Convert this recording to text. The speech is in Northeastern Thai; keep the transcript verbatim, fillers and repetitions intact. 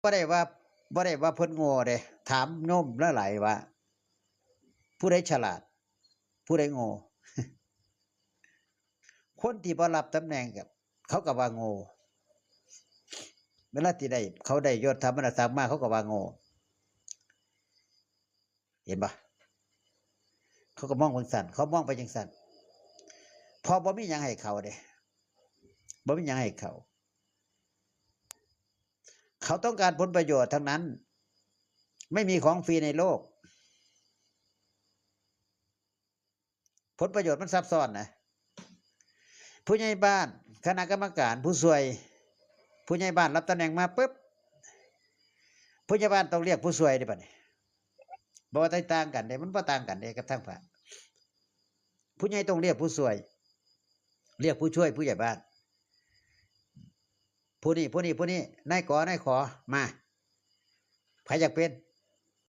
บ่ได้ว่า บ่ได้ว่าเพิ่นโง่เด้ ถามโยมหลายๆว่า ผู้ใดฉลาด ผู้ใดโง่ คนที่บ่รับตำแหน่งกับ เขาก็ว่าโง่ เวลาที่ได้ เขาได้ยศถาบรรดาศักดิ์มา เขาก็ว่าโง่ เห็นปะ เขาก็มองจังซั่น เขามองไปจังซั่น เพราะบ่มีหยังให้เขาเด้ บ่มีหยังให้เขา เขาต้องการผลประโยชน์ทั้งนั้น ไม่มีของฟรีในโลก ผลประโยชน์มันซับซ้อนนะ ผู้ใหญ่บ้าน คณะกรรมการ ผู้ช่วย ผู้ใหญ่บ้านรับตำแหน่งมาปุ๊บ ผู้ใหญ่บ้านต้องเรียกผู้ช่วยเด้บัดนี้ บ่ว่าต่างกันเด้ มันบ่ต่างกันเด้กับทางพระ ผู้ใหญ่ต้องเรียกผู้ช่วย เรียกผู้ช่วยผู้ใหญ่บ้าน ผู้นี้ ผู้นี้ ผู้นี้ นายกอ นายขอ มา ใครอยากเป็น